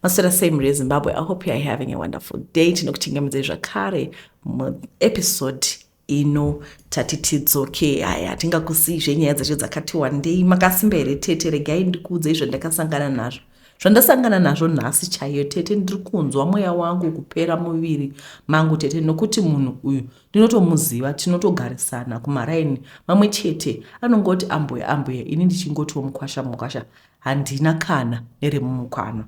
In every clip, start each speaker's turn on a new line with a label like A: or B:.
A: Maswera sei mhuri yeZimbabwe? I hope you are having a wonderful day. Tinokuchingamidzai zvakare muepisode ino tati tidzoke. Haya, hatingakusiyi zvenyaya dzacho dzakati wandei. Makasimba here tete? Regai ndikuudzei zvandakasangana nazvo. Zvandasangana nazvo nhasi chaiyo tete, ndiri kunzwa mweya wangu kupera muviri mangu tete, nokuti munhu uyu ndinotomuziva, tinotogarisana kumaraini mamwe chete. Anongoti ambuya ambuya, ini ndichingotiwo mukwasha mukwasha. Handina kana neremumukwana.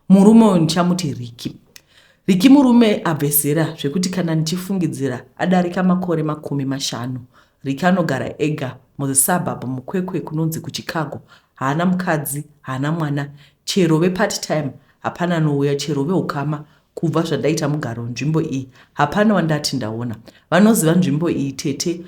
A: Murume uyu ndichamuti Riki. Riki murume abve zera zvekuti kana ndichifungidzira adarika makore 50. Riki anogara ega muzisuburb muKwekwe kunonzi kuChicago. Haana mukadzi, haana mwana. Chero vepart time hapana anouya, chero veukama Kubva zvandaita mugaro nzvimbo iyi hapana wandati ndaona. Vanoziva nzvimbo iyi tete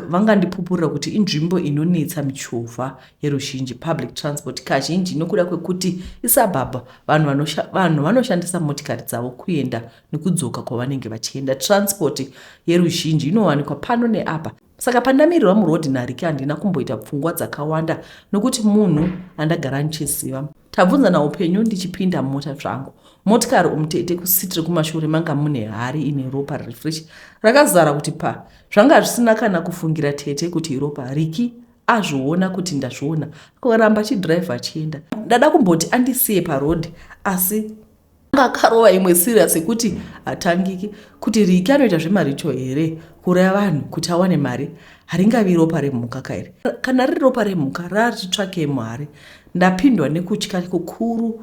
A: vangandipupurira kuti inzvimbo inonetsa michovha yeruzhinji, public transport, kazhinji nokuda kwekuti isabhabha vanhu vanhu vanoshandisa motikari dzavo kuenda nekudzoka kwavanenge vachienda. Transport yeruzhinji inowanikwa pano neapa. Saka pandamirirwa muroad naRicky handina kumboita pfungwa dzakawanda nokuti munhu andagara ndichiziva. Tabvunzana upenyu ndichipinda mumota zvangu. Motikari umu tete kuseat rekumashure manga mune hari ine ropa riri fresh rakazara kuti pa. Zvanga zvisina kana kufungira tete kuti iropa. Ricky azviona kuti ndazviona akaramba achidriver achienda. Ndada kumboti andisiye paroad asi anga akarova imwe serious yekuti hatangiki kuti Ricky anoita zvemaricho here kuuraya vanhu kuti awane mari. Haringavi ropa remhuka kairi. Kana riri ropa remhuka rarichitsvakei muhari. Ndapindwa nekutya kukuru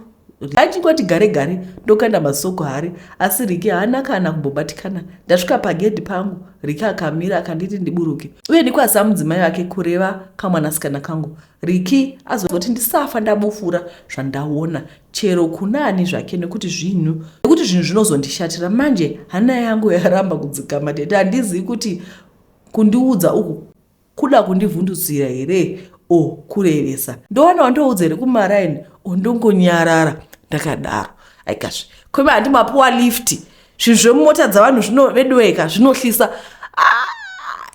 A: Achingoti gare gare ndokanda masoko hari asi Ricky haana kana kumbobatikana. Ndasvika pagedhi pangu Ricky akamira akanditi ndiburuke uye ndikwazisa mudzimai wake kureva kamwanasikana kangu. Ricky azoti ndisafa ndabufura zvandaona chero kuna ani zvake nekuti zvinhu nekuti zvinhu zvinozondishatira manje hana yangu yaramba kudzikama tete handizivi kuti kundiudza uku Kuda kundivhundutsira here or kurevesa? Ndowana wandoudza here kumaraini or ndongonyarara ndakadaro? Aikazve kweme handi mapuwa lift zvinhu zvemumota dzavanhu zvino veduweka zvinohlisa. Ah,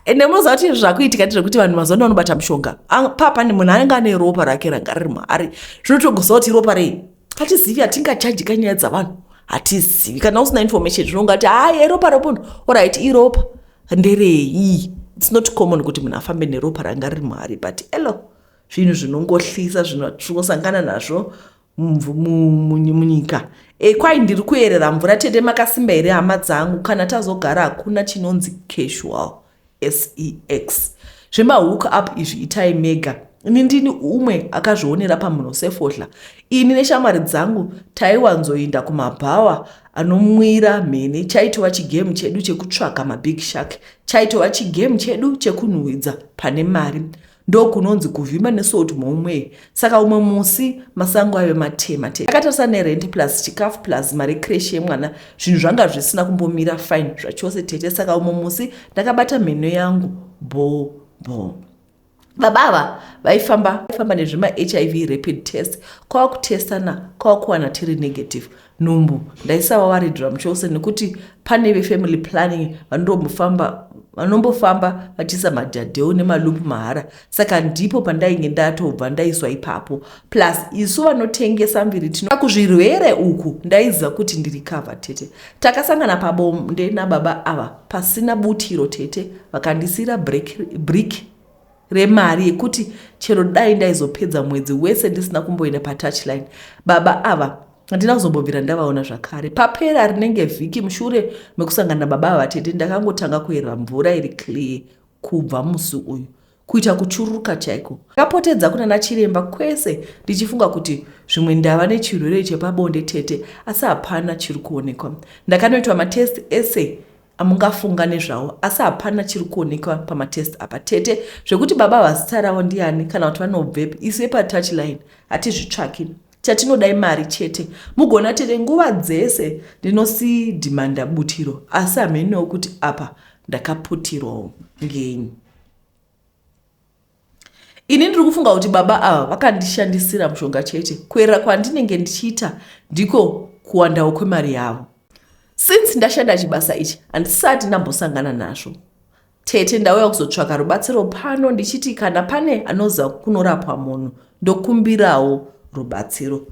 A: ende munoziva kuti zvakuitika ndezvekuti vanhu mazuva ano vanobata mushonga papa munhu anenge ane ropa rake ranga riri maari zvinotogosa kuti ropa rei hatizivi hatingachajika nyaya dzavanhu hatizivi kana usina information zvinongati hayi ropa remunhu orit iropa nderei its not common kuti munhu afambe neropa ranga riri muhari but elo zvinhu zvinongohlisa zvinosangana nazvo munyika e, kwai ndiri kuyerera mvura tete makasimba here hama dzangu kana tazogara hakuna chinonzi casual sex zvemahook up izvi itai mega ini ndini umwe akazvionera pamhuno sefodla ini neshamwari dzangu taiwanzoinda kumabhawa anomwira mhene chaitova chigame chedu chekutsvaka mabig shark chaitova chigame chedu chekunhuhwidza pane mari ndokunonzi kuvhima nesalt muhomwe saka umwe musi masango aive matema te akatarisa nerent plus chikafu plus mari creche yemwana zvinhu zvanga zvisina kumbomira fine zvachose tete saka umwe musi ndakabata mhino yangu bho bho baba ava vaifamba famba nezvema hiv rapid test kwava kutestana kwava kuwana tiri negative nhumbu ndaisava waridra muchose nekuti pane vefamily planning vandombofamba vanombofamba vachiisa madhadheu nemalupu mahara saka ndipo pandainge ndatobva ndaiswa ipapo plus isu vanotengesa mviri tino kuzvirwere uku ndaiziva kuti ndiri cover tete takasangana pabonde nababa ava pasina butiro tete vakandisiira brick remari yekuti chero dai ndaizopedza mwedzi wese ndisina kumboenda patouchline baba ava handina kuzombobvira ndavaona zvakare papera rinenge vhiki mushure mekusangana nababa ava tete ndakangotanga kuyerera mvura iri clear kubva musi uyu kuita kuchururuka chaiko ndakapotedza kunana chiremba kwese ndichifunga kuti zvimwe ndava nechirwere chepabonde tete asi hapana chiri kuonekwa ndakanoitwa matest ese amungafunga nezvawo asi hapana chiri kuonekwa pamatest apa tete zvekuti baba vazita ravo ndiani kana kuti vanobvepi isu vepatouch line hatizvitsvaki chatinoda imari chete mugona tete nguva dzese ndinosidhimanda butiro asi hamenowo kuti apa ndakaputirwawo ngenyi Ini ndiri kufunga kuti baba ava vakandishandisira mushonga chete. Kuerera kwandinenge ndichiita ndiko kuwandawo kwemari yavo. Since ndashanda chibasa ichi handisati ndambosangana nazvo. Tete ndauya kuzotsvaka rubatsiro pano ndichiti kana pane anoziva kunorapwa munhu ndokumbirawo rubatsiro.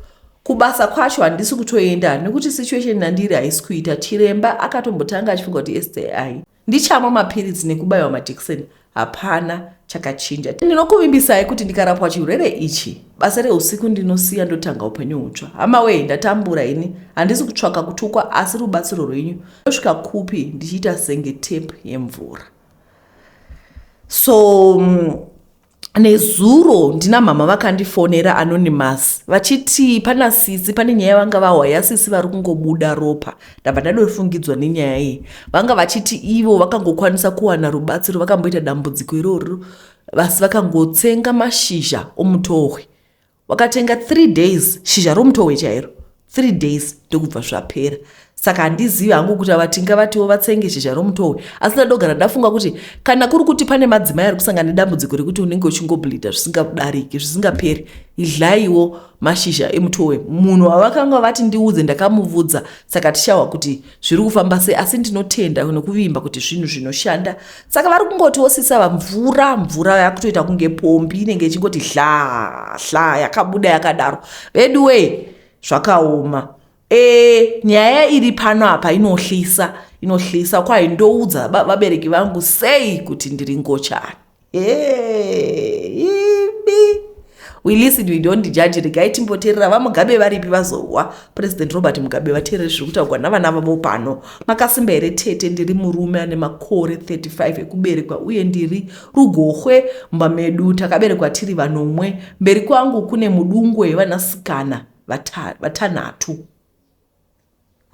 A: Kubasa kwacho handisi kutoenda nekuti situation yandiri haisi kuita. Chiremba akatombotanga achifunga kuti STI. Ndichamwa mapiritsi nekubayiwa majekiseni hapana chakachinja. Ndinokuvimbisai kuti ndikarapwa chirwere ichi basa reusiku ndinosiya ndotanga upenyu hutsva. Hama wee ndatambura ini handisi kutsvaka kutukwa asi rubatsiro rwenyu. Ndosvika kupi ndichiita senge tape yemvura. So nezuro ndina mama vakandifonera anonymous vachiti pana sisi pane nyaya vanga vahwa yasisi vari kungobuda ropa ndabva ndadofungidzwa nenyaya iyi vanga vachiti ivo vakangokwanisa kuwana rubatsiro vakamboita dambudziko iroro vasi vakangotsenga mashizha omutohwe Wakatenga 3 days shizha romutohwe chairo 3 days ndokubva zvapera saka handizivi hangu kuti ava tingavatiwo vatsenge shizha romutohwe asi ndadogara ndafunga kuti kana kuri kuti pane madzimai ari kusangana nedambudziko rekuti unenge uchingobleeda zvisingadariki zvisingaperi idlaiwo mashizha emutohwe munhu wavakanga vati ndiudze ndakamuvudza saka tichahwa kuti zviri kufamba sei asi ndinotenda nokuvimba kuti zvinhu zvinoshanda saka vari kungotiwo sisava mvura mvura yakutoita kunge pombi inenge ichingoti hla hla yakabuda yakadaro veduwee zvakaoma e, nyaya iri pano apa inohlisa inohlisa kwai ndoudza vabereki vangu sei kuti ndiri ngochani Hey, imi we listen we don't judge regai timboteerera vamugabe varipi vazohwa president robert mugabe vateerere zviri kutaurwa navana vavo pano makasimba here tete ndiri murume ane makore 35 ekuberekwa uye ndiri rugohwe mumba medu takaberekwa tiri vanomwe mberi kwangu kune mudungwe vanasikana vatanhatu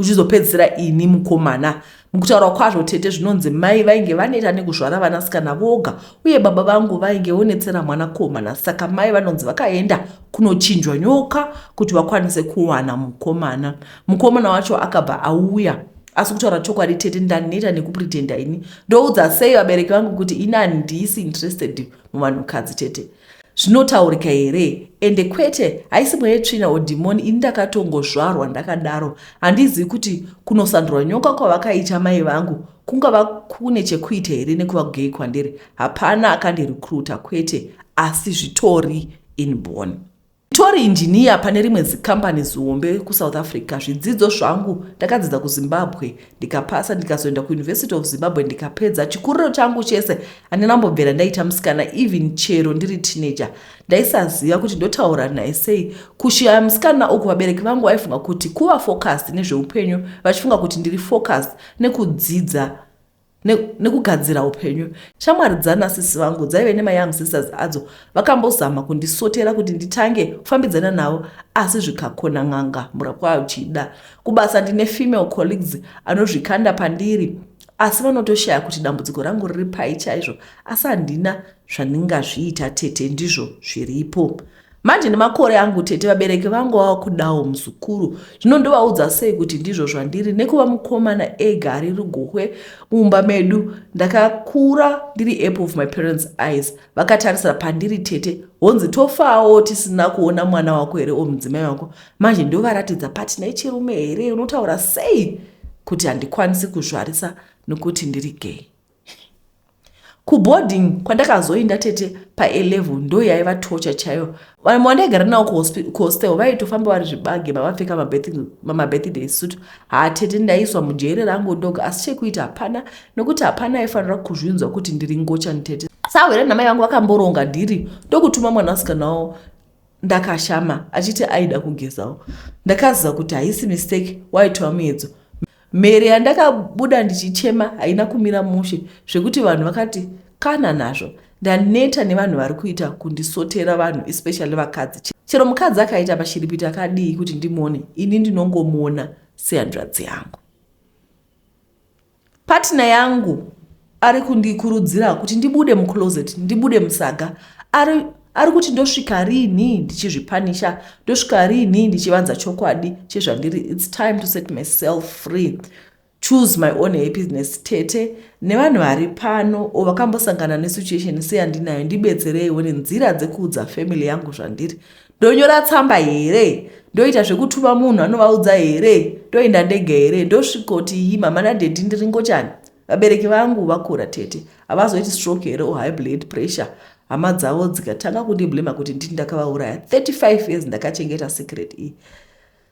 A: Kuchizopedzisira ini mukomana. Mukutaura kwazvo tete zvinonzi mai vainge vaneta nekuzvara vanasikana voga uye baba vangu vainge vonetsera mwanakomana saka mai vanonzi vakaenda kunochinjwa nyoka kuti vakwanise kuwana mukomana. Mukomana wacho akabva auya asi kutaura chokwadi tete ndaneta nekupretenda ini ndoudza sei vabereki vangu kuti ini handisi interested muvanhukadzi tete Zvinotaurika here? Ende kwete, haisi mweya yetsvina or dhimoni ini ndakatongozvarwa ndakadaro. Handizivi kuti kunosandurwa nyoka kwavakaita mai vangu kungava kune chekuita here nekuva gay kwandiri. Hapana akandirecruiter kwete asi zvitori inborn. Nditori engineer pane rimwe zicompany zihombe kuSouth Africa. Zvidzidzo zvangu ndakadzidza kuZimbabwe ndikapasa ndikazoenda kuUniversity of Zimbabwe ndikapedza. Chikuriro changu chese handina kumbobvira ndaita musikana even chero ndiri teenager. Ndaisaziva kuti ndotaura naye sei. Kushaya musikana uku vabereki vangu vaifunga kuti kuva focused nezveupenyu vachifunga kuti ndiri focused nekudzidza nekugadzira upenyu. Shamwari dzana sisi vangu dzaive nemayoung sisters adzo vakambozama kundisotera kuti nditange kufambidzana navo asi zvikakona n'anga murapwa uchida. Kubasa ndine female colleagues anozvikanda pandiri asi vanotoshaya kuti dambudziko rangu riri pai chaizvo asi handina zvandingazviita tete ndizvo zviripo. Manje nemakore angu tete vabereki vangu vava kudawo muzukuru zvino ndovaudza sei kuti ndizvo zvandiri nekuva mukomana ega ari rugohwe mumba medu ndakakura ndiri apple of my parents eyes vakatarisira pandiri tete honzi tofawo tisina kuona mwana wako here o mudzimai wako manje ndovaratidza patina yechirume here unotaura sei kuti handikwanisi kuzvarisa nokuti ndiri gay Kuboarding kwandakazoinda tete pa A-level ndo yaiva torture chaiyo. Vamwe vandaigara navo kuhostel vaitofamba vari zvibage mavapfeka mabirthday suit. Haa tete ndaiswa mujere rangu ndoga asi chekuita hapana nokuti hapana aifanira kuzvinzwa kuti ndiri ngochani tete. Sahwira namai vangu vakamboronga dhiri ndokutuma mwanasikana wavo Ndakashama achiti aida kugezawo. Ndakaziva kuti haisi mistake waitova muedzo. Mhere yandakabuda ndichichema haina kumira mushe zvekuti vanhu vakati kana nazvo. Ndaneta nevanhu vari kuita kundisotera vanhu especially vakadzi. Chero mukadzi akaita mashiripiti akadii kuti ndimuone ini ndinongomuona sehanzvadzi yangu. Partner yangu ari kundikurudzira kuti ndibude mucloset, ndibude musaga. Ari ari kuti ndosvika riini ndichizvipanisha, ndosvika riini ndichivanza chokwadi chezvandiri. It's time to set myself free. Choose my own happiness tete nevanhu vari pano o vakambosangana nesituation seyandinayo ndibetsereiwo nenzira dzekuudza family yangu zvandiri. Ndonyora tsamba here? Ndoita zvekutuma munhu anovaudza here? Ndoenda ndega here? Ndosvikoti iyi mama nadaddy ndiri ngochani? Vabereki vangu vakura tete. Havazoiti stroke here or high blood pressure? Hama dzavo dzikatanga kundiblema kuti ndini ndakavauraya. 35 years ndakachengeta secret iyi.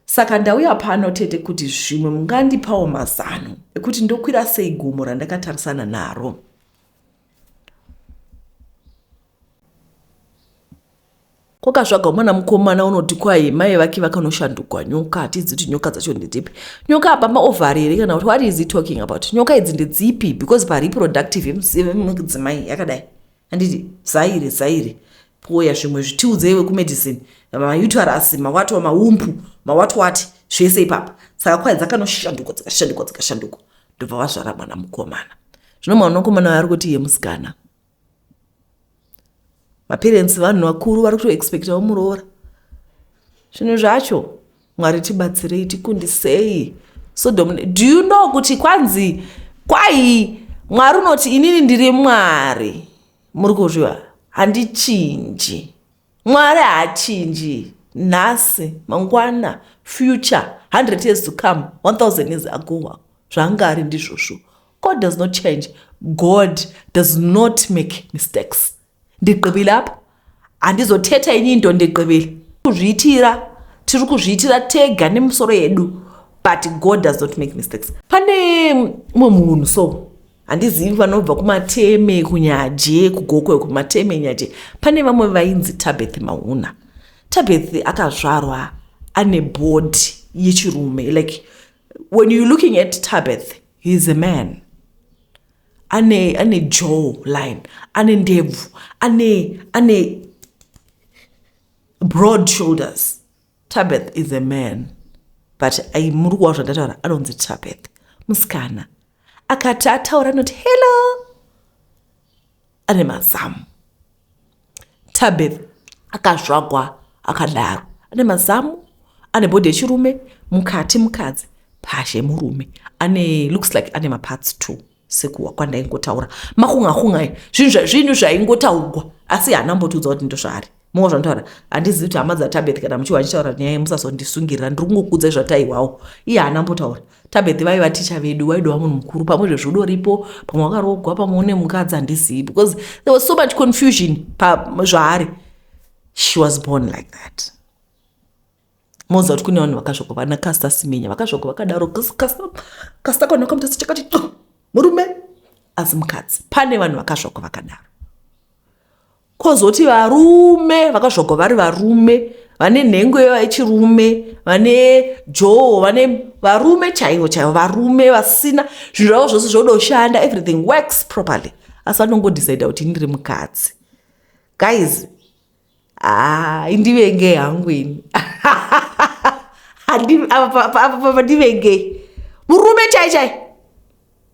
A: Saka ndauya pano tete kuti zvimwe mungandipawo mazano ekuti ndokwira sei gomo randakatarisana naro. Kwakazvagwa mwana mukomana unoti kwai mai vake vakanoshandugwa nyoka, hatizi kuti nyoka dzacho ndedzipi. Nyoka apa maovari here kana kuti what is he talking about? Nyoka idzi ndedzipi because pareproductive yemudzimai yakadai. Handiti zaire zaire poya zvimwe zvitiudzei vekumedicine mauterus mawati maumpu mawati wati zvese ipapa. Saka kwai dzakanoshandukwa dzikashandukwa dzikashandukwa ndobva vazvara mwana mukomana. Zvino mwana mukomana ari kuti iye musikana. Maparents vanhu vakuru vari kutoexpectawo muroora. Zvinhu zvacho Mwari tibatsirei tikundisei. Sodom, do you know kuti kwanzi kwai Mwari unoti inini ndiri Mwari. Muri kuzviwa? Handichinji. Mwari haachinji. Nhasi, mangwana, future, 100 years to come, 1000 years ago. Zvaanga ari ndizvozvo. God does not change. God does not make mistakes. Ndigqibile apha. Handizothetha enye into ndigqibile. Kuzviitira, tiri kuzviitira tega nemisoro yedu. But God does not make mistakes. Pane mumwe munhu so handizivi vanobva kumateme kunyaje kugokwe kumateme nyaje pane vamwe vainzi Tabeth Mauna. Tabeth akazvarwa ane body yechirume like when you're looking at Tabeth he's a man ane ane jaw line ane ndebvu ane ane broad shoulders. Tabeth is a man but ai muri kuwa zvandataura anonzi Tabeth musikana akati ataura anoti hello ane mazamu. Tabeth akazvagwa akadaro ane mazamu ane bhodhi yechirume mukati mukadzi pashe murume ane looks like ane maparts two sekuwa kwandaingotaura makunga-kunga zvinhu zvaingotaugwa asi haana mbotiudza kuti ndozvaari Mumwe zvanotaura handizivi kuti hama dzaTabeth kana muchiwa achitaura nyaya yemusazondisungirira ndiri kungokuudzai zvataiwawo iye haana mbotaura. Tabeth vaiva ticha vedu vaidova munhu mukuru pamwe zvezvo udoripo pamwe wakarogwa pamwe une mukadzi handizivi because there was so much confusion zvaari. She was born like that. Moziva kuti kune vanhu vakazvagwa vana Caster Semenya vakazvagwa vakadaro Caster kwana kamuta chakati murume asi mukadzi. Pane vanhu vakazvagwa vakadaro. Kozoti varume vakazvagwa vari varume vane nhengo yechirume vane joo vane varume chaivo chaivo varume vasina zvinhu zvavo zvose zvodoshanda everything works properly asi vanongodecida kuti ndiri mukadzi. Guys, ah, indivengei hangu ini apa ndivengei murume chai chai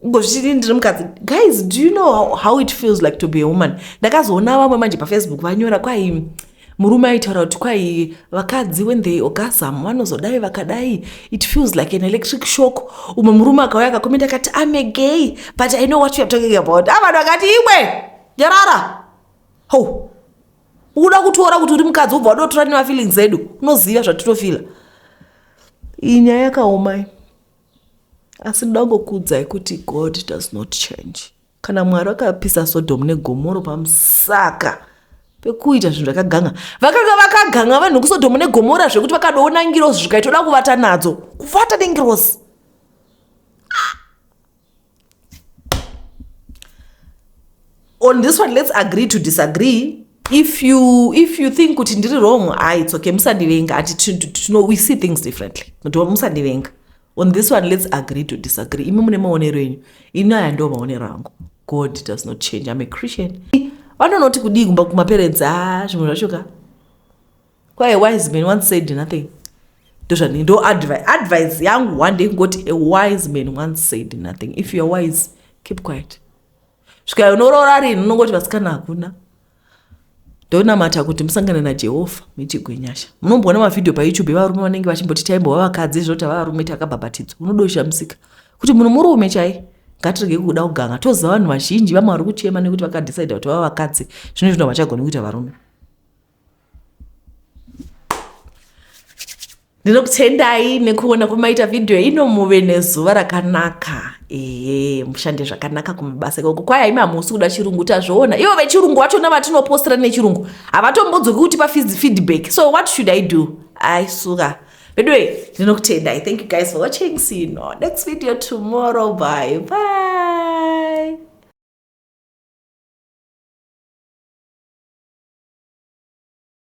A: ngozviti ndiri mukadzi. Guys, do you know how it feels like to be a woman? Ndakazoona vamwe manje paFacebook vanyora kwai murume aitaura kuti kwai vakadzi when they orgasm vanozodai vakadai it feels like an electric shock. Umwe murume akauya akakomenta akati I'm a gay but I know what you are talking about. Ah, vanhu vakati imwe nyarara ho ukuda kutora kuti uri mukadzi ubva wadotora nemafeelings edu unoziva zvatinofila. Iyi nyaya yakaoma asi ndoda kungokuudzai kuti God does not change. Kana Mwari akapisa Sodom neGomoro pamusaka pekuita zvinhu zvakaganga, vakanga vakaganga vanhu kuSodom neGomora zvekuti vakadoona ngirozi zvikaitoda kuvata nadzo, kuvata nengirozi. On this one let's agree to disagree. If you think kuti ndiri wrong, it's okay, musandivenga. We see things differently. Musandivenga. On this one let's agree to disagree. Imi mune maonero enyu, ini aya ndo maonero angu. God does not change. I'm a Christian. Vanonoti kudii kumba kumaparents? Ah, zvimwe zvacho ka. Kwai a wise man once said nothing. Ndozvani ndo advice yangu one day kungoti a wise man once said nothing. If you are wise, keep quiet. Svika unoroora rini unongoti vasikana hakuna. Ndonamata kuti musangane naJehovha muitigwe nyasha. Munomboona mavhidhiyo paYouTube evarume vanenge vachimboti taimbova vakadzi izvo tava varume takabhabhatidzwa. Unodoshamisika kuti munhu murume chai ngatirege kuda kuganga. Toziva vanhu vazhinji vamwe vari kuchema nekuti vakadecide kuti vava vakadzi zvino zvino havachagoni kuita varume. Ndinokutendai nekuona kwamaita vhidhiyo ino. Muve nezuva rakanaka. Ehe, mushande zvakanaka kumabasa ikoko. Kwai imi hamusi kuda chirungu, tazviona. Ivo vechirungu vachona vatinopostera nechirungu havatombodzoki kutipa feedback. So what should I do? Ai suka. Anyway, ndinokutendai. Thank you guys for watching. See you in our next video tomorrow. Bye bye.